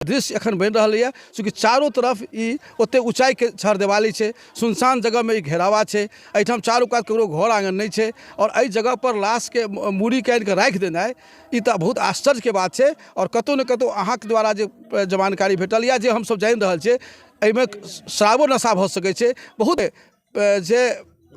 दृश्य एखन बनि रहल यऽ, चूँकि चारू तरफ ई ओतेक ऊँचाइके छहरदेवाली छै, सुनसान जगहमे ई घेरावा छै, एहिठाम चारू कात ककरो घर आङ्गन नहि छै आओर एहि जगहपर लाशके मूड़ीके आनिके राखि देनाइ ई तऽ बहुत आश्चर्यके बात छै। आओर कतहु ने कतहु अहाँके द्वारा जे जानकारी भेटल या जे हमसब जानि रहल छियै, एहिमे शराबो नशा भऽ सकै छै। बहुत जे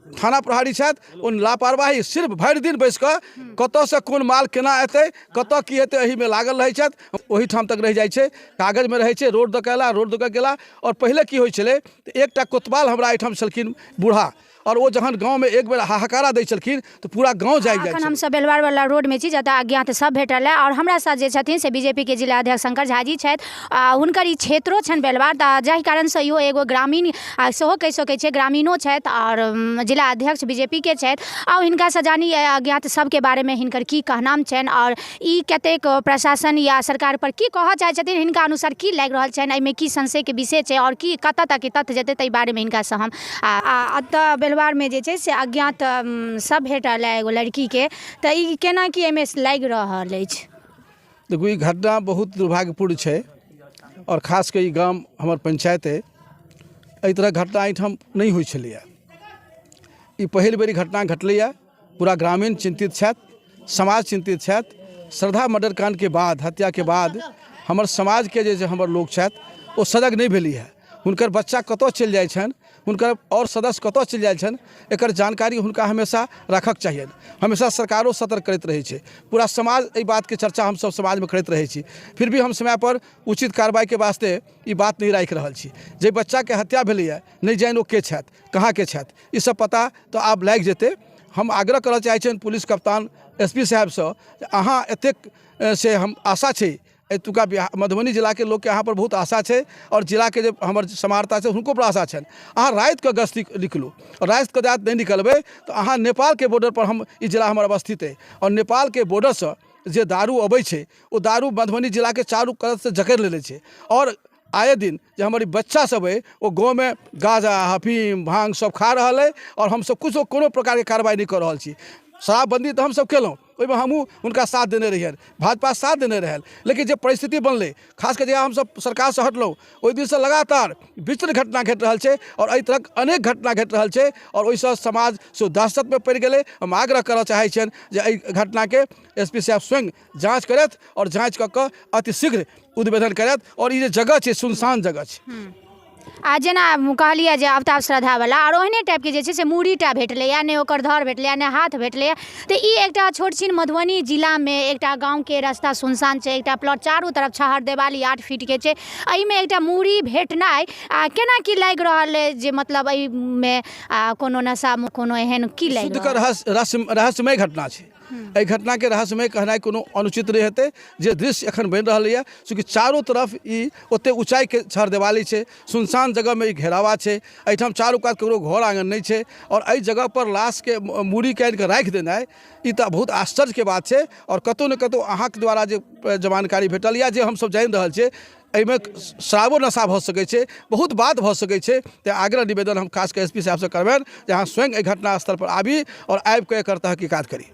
थाना प्रहरी छथि ओ लापरवाही सिर्फ भरि दिन बैस कऽ कतऽसँ कोन माल केना एतै, कतऽ की हेतै, एहिमे लागल रहै छथि। ओहिठाम तक रहि जाइ छै, कागजमे रहै छै, रोड दऽ कऽ अयला, रोड दऽ कऽ गेला। आओर पहिले की होइ छलै तऽ एकटा कोतवाल हमरा एहिठाम छलखिन बूढ़ा, आओर ओ जहन गाँवमे एक बेर हाहाकारा दै छलखिन तऽ पूरा गाँव जागि जाइ। एखन हमसब बेलवारवला रोडमे छी, जतऽ अज्ञात सब भेटल है, आओर हमरा साथ जे छथिन से बीजेपीके जिला अध्यक्ष शंकर झा जी छथि। आ हुनकर ई क्षेत्रो छनि बेलवार, तऽ जाहि कारणसँ इहो एगो ग्रामीण सेहो कहि सकै छियै, ग्रामीणो छथि आओर जिला अध्यक्ष बीजेपीके छथि। आउ हिनकासँ जानी अज्ञात सबके बारेमे हिनकर की कहनाम छनि, आओर ई कतेक प्रशासन या सरकारपर की कहऽ चाहै छथिन, हिनका अनुसार की लागि रहल छनि, एहिमे की संशयके विषय छै आओर की कतऽ तक ई तथ्य जेतै, ताहि बारेमे हिनकासँ हम। आ एतऽ बेलवारमे जे छै से अज्ञात सब भेटल है एगो लड़कीके, तऽ ई केना की एहिमे लागि रहल अछि? देखू, ई घटना बहुत दुर्भाग्यपूर्ण छै आओर खास कऽ ई गाम हमर पंचायत अइ, एहि तरहक घटना एहिठाम नहि होइ छलैए। ई पहिल बेर ई घटना घटलैए। पूरा ग्रामीण चिन्तित छथि, समाज चिन्तित छथि। श्रद्धा मर्डर काण्डके बाद, हत्याके बाद हमर समाजके जे हमर लोक छथि ओ सजग नहि भेली हँ। हुनकर बच्चा कतऽ चलि जाइ छनि, हुनकर आओर सदस्य कतऽ चलि जाइ छनि, एकर जानकारी हुनका हमेशा राखऽके चाहियनि। हमेशा सरकारो सतर्क करैत रहै छै, पूरा समाज एहि बातके चर्चा हमसभ समाजमे करैत रहै छी, फिर भी हम समयपर उचित कार्रवाइके वास्ते ई बात नहि राखि रहल छी। जाहि बच्चाके हत्या भेलैए, नहि जानि ओ के छथि, कहाँके छथि, ई सब पता तऽ आब लागि जेतै। हम आग्रह करऽ चाहै छियनि पुलिस कप्तान एस पी साहेबसँ जे अहाँ एतेक से हम आशा छै एतुका बिहार मधुबनी जिलाके लोकके अहाँपर बहुत आशा छै, आओर जिलाके जे हमर समाहर्ता छै हुनको पर आशा छनि। अहाँ रातिके गश्ती निकलू, रातिके राति नहि निकलबै तऽ अहाँ नेपालके बॉर्डरपर हम ई जिला हमर अवस्थित अइ, आओर नेपालके बॉर्डरसँ जे दारू अबै छै ओ दारू मधुबनी जिलाके चारू तरफसँ जकड़ि लेने छै। आओर आए दिन जे हमर ई बच्चा सब अइ ओ गाँवमे गाँजा अफीम भाँग सब खा रहल अइ, आओर हमसब किछो कोनो प्रकारके कार्रवाइ नहि कऽ रहल छी। शराबबन्दी तऽ हमसब केलहुँ, ओहिमे हमहूँ हुनका साथ देने रहियनि, भाजपा साथ देने रहनि, लेकिन जे परिस्थिति बनलै, खास कऽ जहिया हमसब सरकारसँ हटलहुँ ओहि दिनसँ लगातार विचित्र घटना घटि रहल छै, आओर एहि तरहक अनेक घटना घटि रहल छै, आओर ओहिसँ समाज सेहो दहशतमे पड़ि गेलै। हम आग्रह करऽ चाहै छियनि जे एहि घटनाके एस पी साहेब स्वयं जाँच करथि आओर जाँच कऽ कऽ अतिशीघ्र उद्भेदन करथि। आओर ई जे जगह छै सुनसान जगह छै। आ जेना कहलियै जे अवतार श्रद्धावला, आओर ओहने टाइपके जे छै से मूड़ीटा भेटलैए, नहि ओकर धर भेटलैए, नहि हाथ भेटलैए। तऽ ई एकटा छोट छिन मधुबनी जिलामे एकटा गाँवके रस्ता सुनसान छै, एकटा प्लॉट चारू तरफ छहर देवाली 8 फीटके छै, एहिमे एकटा मूड़ी भेटनाइ आ केना की लागि रहल अइ जे मतलब एहिमे कोनो नशा कोनो एहन की लागि शुद्ध रहल? रहस्यमय घटना छै। एहि घटनाके रहस्यमय कहनाइ कोनो अनुचित नहि हेतै। जे दृश्य एखन बनि रहल यऽ, चूँकि चारू तरफ ई ओतेक ऊँचाइके छहरदेवाली छै, सुनसान जगहमे ई घेरावा छै, एहिठाम चारू कात ककरो घर आङ्गन नहि छै, आओर एहि जगहपर लाशके मूड़ीके आनिके राखि देनाइ ई तऽ बहुत आश्चर्यके बात छै। आओर कतहु ने कतहु अहाँके द्वारा जे जानकारी भेटल या जे हमसब जानि रहल छियै, एहिमे शराबो नशा भऽ सकै छै, बहुत बात भऽ सकै छै। तेँ आग्रह निवेदन हम खास कऽ एस पी साहेबसँ करबनि जे अहाँ स्वयं एहि घटना स्थलपर आबी आओर आबिकऽ एकर तहकीकात करी।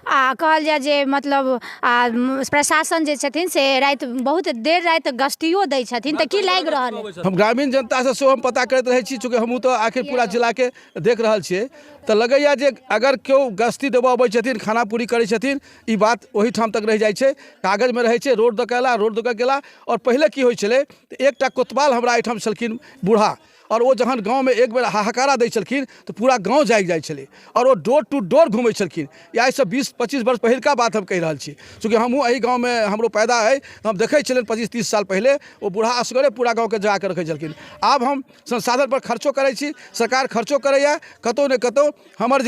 आ कहल जाय जे मतलब आ प्रशासन जे छथिन से राति बहुत देर राति गश्तियो दै छथिन, तऽ की लागि रहल अइ? हम ग्रामीण जनतासँ सेहो हम पता करैत रहै छी, चूँकि हमहूँ तऽ आखिर पूरा जिलाके देख रहल छियै, तऽ लगैए जे अगर केओ गश्ती देबऽ अबै छथिन, खाना पूरी करै छथिन, ई बात ओहिठाम तक रहि जाइ छै, कागजमे रहै छै, रोड दऽ कऽ अयला, रोड दऽ कऽ गेला। आओर पहिले की होइ छलै तऽ एकटा कोतवाल हमरा एहिठाम छलखिन बूढ़ा, आओर ओ जहन गाँवमे एक बेर हाहाकारा दै छलखिन तऽ पूरा गाँव जागि जाइ छलै, आओर ओ डोर टू डोर घुमै छलखिन। ई आइसँ 20-25 वर्ष पहिलका बात हम कहि रहल छी, चूँकि हमहूँ एहि गाँवमे हमरो पैदा अइ, तऽ हम देखै छलियनि 25-30 साल पहिले ओ बूढ़ा असगरे पूरा गाँवके जगाकऽ रखै छलखिन। आब हम संसाधनपर खर्चो करै छी, सरकार खर्चो करैए, कतहु ने कतहु हमर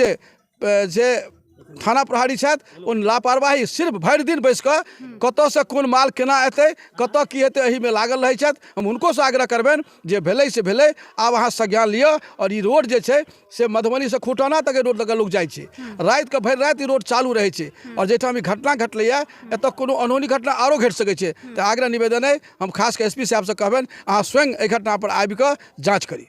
जे थाना प्रहरी छथि ओ लापरवाही सिर्फ भरि दिन बैस कऽ कतऽसँ कोन माल केना एतै, कतऽ की हेतै, एहिमे लागल रहै छथि। हम हुनकोसँ आग्रह करबनि जे भेलै से भेलै, आब अहाँ संज्ञान लिअ। आओर ई रोड जे छै से मधुबनीसँ खुटौना तक रोड लऽ कऽ लोक जाइ छै, रातिके भरि राति ई रोड चालू रहै छै, आओर जाहिठाम ई घटना घटलैए एतऽ कोनो अनहोनी घटना आरो घटि सकै छै। तऽ आग्रह निवेदन अइ, हम खास कऽ एस पी साहेबसँ कहबनि अहाँ स्वयं एहि घटनापर आबिकऽ जाँच करी।